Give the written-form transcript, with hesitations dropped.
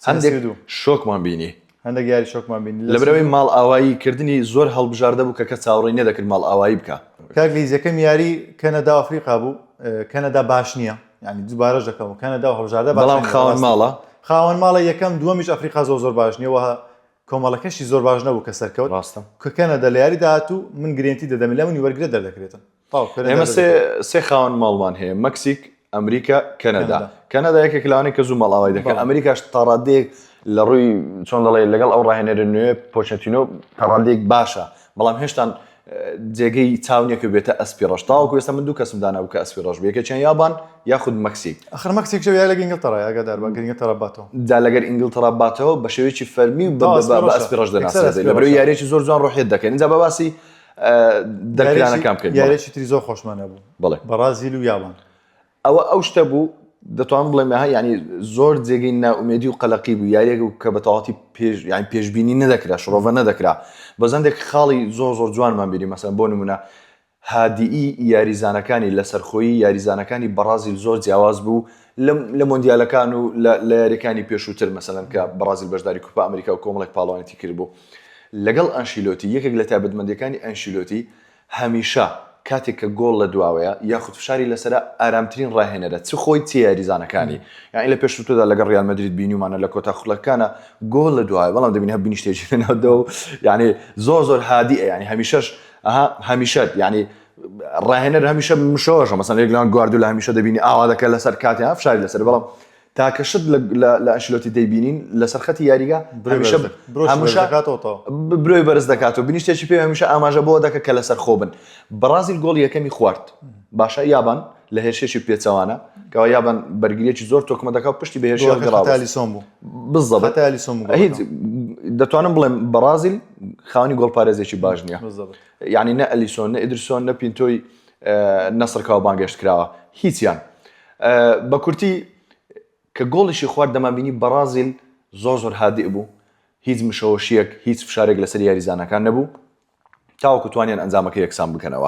هەندێک شۆکمان بینی. هەندێک یاری شۆکمان بینی. لەبەرئەوەی ماڵئاوایی کردنی زۆر هەڵبژاردە بوو کە کەس چاوەڕێی نەدەکرد ماڵئاوایی بکا. کاک لیز یەکەم یاری کەنەدا و ئەفریقا بوو کەنەدا باش نییە یانی دووبارەش دەکەمەوە کەنەدا و هەڵبژاردە باش بەڵام نییە خاوەن بەڕاستی ماڵە. خاوەن ماڵە یەکەم دووەمیش ئەفریقا زۆر زۆر باش نییە وە کۆمەڵەکەشی زۆر باش نەبوو کە سەرکەوت ڕاستە. کە کەنەدا لە یاری داهاتوو من گرێنتی دەدەمێ لە منی وەرگرە دەردەکرێتن. ئێمە سێ سێ خاوەن ماڵمان هەیە مەکسیک ئەمریکا کەنەدا کەنەدا یەکێک لەوانەیە کە زوو ماڵئاوای دەکات ئەمریکاش تاڕادەیەک لە ڕووی چۆن دەڵێ لەگەڵ ئەو ڕاهێنەرە نوێ پۆچەتینۆ تاڕادەیەک باشە بەڵام هێشتان جێگەی چاو نییە کە بێتە ئەسپی ڕەش تاوەکو ئێستا من دوو کەسم دانابوو کە ئەسپی ڕەش بێ یەکێکیان یابان یاخود مەکسیک ئەخر مەکسیک شەو یاری لەگەڵ ئینگلتەرا ئاگادار بە گەر ئینگلتەرا باتەوە جا لەگەر ئینگلتەرا باتەوە بە شێوەیەکی فەرمی و بە ئەسپی ڕەش دەناسرێت لەبەرئەوەی یارییەکی زۆر جوان ڕۆحیەت دەکەن ئینجا بە باسی دەرکرانەکان بکەین. یاریی تری زۆر خۆشمان هەبوو. بەڵێ. بەڕازیل و یابان. ئەوە ئەو شتە بوو دەتوانم بڵێم ها یعنی زۆر جێگەی نائومێدی و قەلەقی بوو یاریەک بوو کە بە تەواوەتی پێش یعنی پێشبینی نەدەکرا شڕۆڤە نەدەکرا بەس هەندێک خاڵی زۆر زۆر جوانمان بینی مەسەلەن بۆ نمونە هادیی یاریزانەکانی لەسەرخۆیی یاریزانەکانی بەڕازیل زۆر جیاواز بوو لە مۆندیالەکان و لە یاریەکانی پێشووتر مەسەلەن کە بەڕازیل بەشداری کوپا ئەمریکا و کۆمەڵێک پاڵەوانێتی کردبوو لەگەڵ ئەنشیلۆتی یەکێک لە تایبەتمەندیەکانی ئەنشیلۆتی هەمیشە کاتێک کە گۆڵ لە دواوەیە یاخود فشاری لەسەرە ئارامترین ڕاهێنەرە چ خۆی چ یاریزانەکانی یانی لە پێشووتردا لەگەڵ ڕیال مەدرید بینیومانە لە کۆتا خولەکانە گۆڵ لە دواوە بەڵام دەبینی هەر بینیشتێکی لە ناو دەوە یانی زۆر زۆر هادیە یانی هەمیشەش ئەها هەمیشە یانی ڕاهێنەر هەمیشە مشەوەشە مەسەن یەک لەوان گواردیۆلا هەمیشە دەبینی ئاوا دەکە لەسەر کاتیان فشاری لەسەر بەڵام تاکە شت لە ئەنشلۆتی دەیبینین لەسەر خەتی یاریگا هەمیشە هەمیشە برۆی بەرز دەکات و بنیشتێکی پێ هەمیشە ئاماژە بۆ دەکە کە لەسەر خۆ بن بەڕازیل گۆڵی یەکەمی خوارد باشە یابان لە هێرشێکی پێچەوانە کەوا یابان بەرگریەکی زۆر تۆکمە دەکا و پشتی بە هێرشی هەڵگەڕاوە ئەلیسۆن بوو بالضبط حتا ئەلیسۆن بوو هیچ دەتوانم بڵێم بەڕازیل خاوەنی گۆڵپارێزێکی باش نییە بالضبط یعنی نە ئەلیسۆن نە ئیدرسۆن نە پینتۆی نەسڕ کەوا بانگێشت کراوە هیچیان بە کورتی کە گۆڵیشی خوارد دەمانبینی بەڕازیل زۆر زۆر هادئ بوو هیچ مشەوەشیەک هیچ فشارێک لەسەر یاریزانەکان نەبوو تاوەکو توانیان ئەنجامەکە یەکسان بکەنەوە.